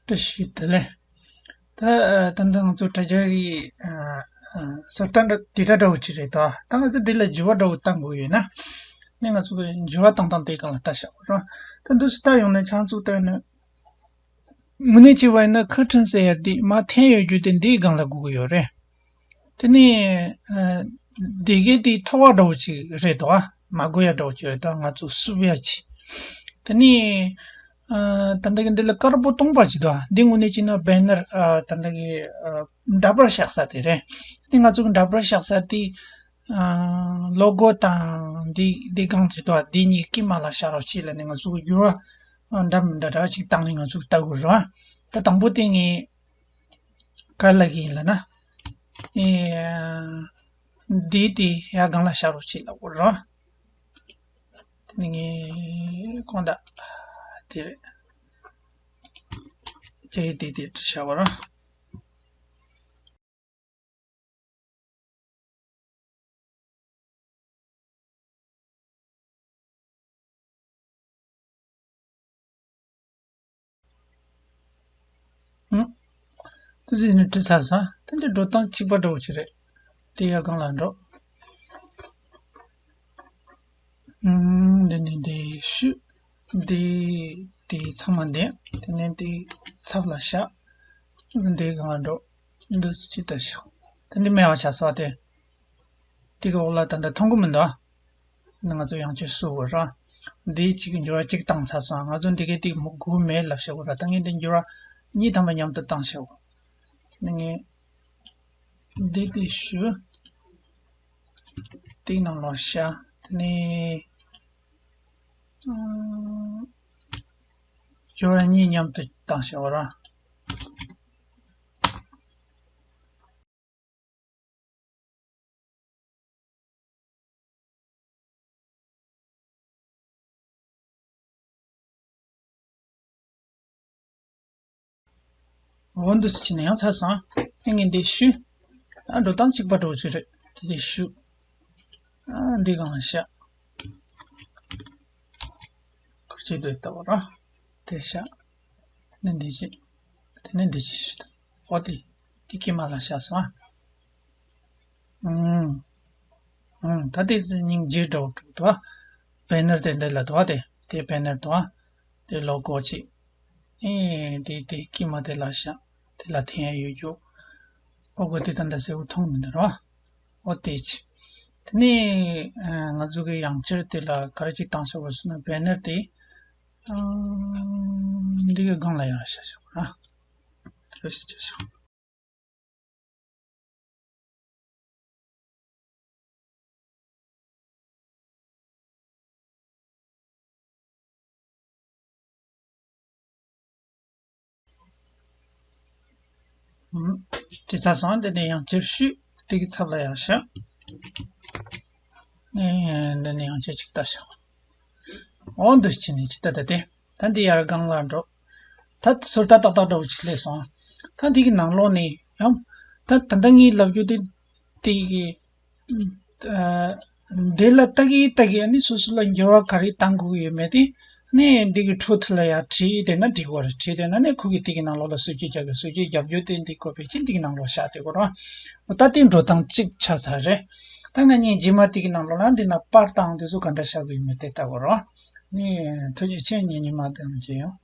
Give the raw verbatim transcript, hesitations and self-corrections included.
བཀྲ་ཤིས་བདེ་ལེགས། ད་ད་ལྟ་ང་ཚོ་དྲ་རྒྱ་གི་ས་བཀྲ་འདྲ་དེ་འདྲ་འདྲ་བོ་ཅིག་རེད་དོ། ད་ང་ཚོ་འདི་ལ་འགྱུར་བ་འདྲ་བོ་བཏང་དགོས་ཡོད་ན། ནི་ང་ཚོ་གི་འགྱུར་བ་བཏང་སྟངས་དེའི་སྒང་ལ་ལྟ་བྱ་དགོས་རོགས། ད་འདུག་སེ་ལྟ་ཡོང་ན་ཆང་ཚུགས་ལྟ་ཡོང་ན། དངོས་གནས་བྱས་པ་ཡིན་ན་ཁུ་ཁྲིན་ཟེར་ཡ་འདི་མར་འཐེན་ཡོད་རྒྱུ་དེ་འདིའི་སྒང་ལ་དགོས་ཀྱི་ཡོད་རེད། དེ་ནས་ཨ་སྡེ་དགེ་དེ་ཐོག་བ་འདྲ་བོ་ཅིག་རེད་དོ། མ་དགོས་ཡ་འདྲ་བོ་ཅིག་རེད་དོ། ང་ཚོ་བསུབ་ཡ་ཅིག་དེ་ནས་ཨ་ད་ལྟ་གི་འདི་ལ་དཀར་པོ་སྟོང་པ་ཅིག་དོ། འདི་དངོས་གནས་བྱས་ན་བེ་ནར་ཨ་ད་ལྟ་གི་ཨ་འདྲ་པར་བཞག་ས་དེ་རེད། དེ་ང་ཚོ་གི་འདྲ་པར་བཞག་ས་དེ་ཨ་ལོ་གོ་དང་འདི་འདི་སྒང་ཅིག་དོ། འདི་གཉིས་དཀྱིལ་མ་ལ་བཞག་རོགས་གྱིས་ལབ་ནས་ང་ཚོ་གི་འགྱུར་བ་འདྲ་མི་འདྲ་འདྲ་ཅིག་བཏང་ནས་ང་ཚོ་གི་ལྟ་དགོས་རེད་བ། ད་དང་པོ་དེ་ངས། ག་རེ་ལབ་ཀྱི་ཡིན་ལབ་ན། ཨེ། འདི་དེ་ཡར་སྒང་ལ་བཞག་རོགས་གྱིས་ལབ་དགོས་རེད། དེ་ནི་ངས་དགོངས་དག་དེ་རེད། ཅེས་དེ་དེ་བཞག་པ་རེད། ཨུམ། དེ་ཟིན་ནས་བྲིས་ཚར་སོང་། དེ་འདྲའི་འགྲོ་སྟངས་གཅིག་པ་འདྲ་བོ་ཅིག་རེད། དེ་ཡར་སྒང་ལ་འགྲོ། ཨུམ། འདི་ནས་འདི་བཤུས། འདི་འདི་ཚང་མ་འདི། དེ་ནས་འདི་ཚབ་ལ་བཞག་འདི་སྒང་ལ་འགྲོ། འདི་ཅི་ལྟར་བཞག་དེ་འདི་མེད་པ་བྱས་སོང་སྟེ། དེ་གི་འོག་ལ་ད་ལྟ་མཐོང་གི་མི་འདུག་ཨ། ང་ཚོ་ཡང་བསྐྱར་བཟོ་དགོས་ར། འདི་གཅིག་འགྱུར་བ་གཅིག་བཏང་ཚར་སོང་། ང་ཚོ་འདི་གའི་ཏིག་མོ་དགོས་མེད་ལབ་བྱ་དགོས་ར། ད་ངས་འདི་འགྱུར་བ་གཉིས་ཐམ་པ་མཉམ་དུ་བཏང་བྱ་དགོས། ནི་ངས་འདི་འདི་ཞུ། ཏིག་ནང་ལོགས་བཞག་དེ་ནས་ཨ་འགྱུར་བ་གཉིས་མཉམ་དུ་བཏང་བྱ་དགོས་ར། འོ་འདུག་སེ་བྱས་ནས་ཡང་ཚར་སོང་། ཨ་ངས་འདི་ཞུས། ཨ་འགྲོ་སྟངས་གཅིག་པ་འདྲ་བོ་ཅིག་རེད། དེ་འདི་ཞུས། ཨ་འདི་སྒང་ལ་བཞག་ཁུར་ཆེ་དུ་ལྟ་བུ་ར། དེ་བཞག་ནི་འདི་ཅི། དེ་ནི་འདི་ཅི་ཞུ་ད། འོ་དེ། དེ་དཀྱིལ་མ་ལ་བཞག་སོང་ཨ། ཨུམ། ཨུམ། ད་དེ་སྙིང་རྗེ་འདྲ་བོ་འདུག་དོ། བེ་ནར་དེ་འདི་ལ་དོ་དེ། དེ་བེ་ནར་དོ། དེ་ལོ་གོ་ཅིག་ཨེ། དེ་དེ་དཀྱིལ་མ་དེ་ལ་བཞག་དེ་ལ་འཐེན་ཡ་ཡོད་རྒྱུ། ཨོ་གོ་དེ་ད་ལྟ་གསལ་པོ་མཐོང་མི་འདུག་རོ། ཨོ་དེ་ཅི། དེ་ནས་ང་ཚོ་གི་ཡང་ཅིར་དེ་ལ་ག་རེ་ཅིག་བཏང་ཤོག་གོ་ཟེར་ན་བེ་ནར་དེ། ཨ། འདི་གི་སྒང་ལ་ཡར་བཞག་ཤོག་ར། དེ་རེ་ཞིག་བྱ་ཤོག་ཨུམ། དེ་ཚར་སོང་། འདི་ནས་ཡང་ཅིར་བཤུས། དེ་གི་ཚབ་ལ་ཡར་བཞག་ཨེ། འདི་ནས་ཡང་ཅིར་ཅིག་ལྟ་ཤོག་འོ་འདི་ཕྱིན་ནས་ཅི་ལྟ་ད་དེ། ད་འདི་ཡར་སྒང་ལ་འགྲོ། ད་ཟུར་ལྟ་ཏག་ཏག་འདྲ་བོ་ཅིག་སླེབས་སོང་། ད་འདི་གི་ནང་ལོགས་ནས་ཡང་། ད་ད་ལྟ་ངས་ལབ་རྒྱུ་དེ། དེ་གི་ཨ། འདི་ལ་ལྟ་གི་ལྟ་གི་ཨ་ནི་སོ་སོ་ལ་འགྱུར་བ་ག་རེ་བཏང་དགོས་ཀྱི་ཡོད་མེད་དེ། ཨ་ནི་འདི་གི་འཕྲོ་མཐུད་ལ་ཡར་བྲིས་བསྡད་ན་འགྲིག་གི་རེད། བྲིས་བསྡད་ན་ནི་ཁོ་གི་དེ་གི་ནང་ལོགས་ལ་བཟོ་བཅོས་རྒྱག་གི། བཟོ་བཅོས་རྒྱབ་རྒྱུ་དེ་འདི་བཀོད་པའི་ཕྱིར་འདི་གི་ནང་ལོགས་བཞག་བསྡད་དགོས་རེད། འོ་ད་དེ་འགྲོ་སྟངས་གཅིག་ཆགས་ཚར་རེད། ད་ང་གཉིས་རྗེས་མ་དེ་གི་ནང་ལོགས་ལ་འདི་ན་པར་དང་དེ་ཚོ་ག་འདྲ་བཞག་དགོས་ཡོད་མེད་དེ་ལྟ་དགོས་རེད། ནི་ཐུགས་རྗེ་ཆེ། ངེད་གཉིས་མ་དང་མཇལ་ཡོང་།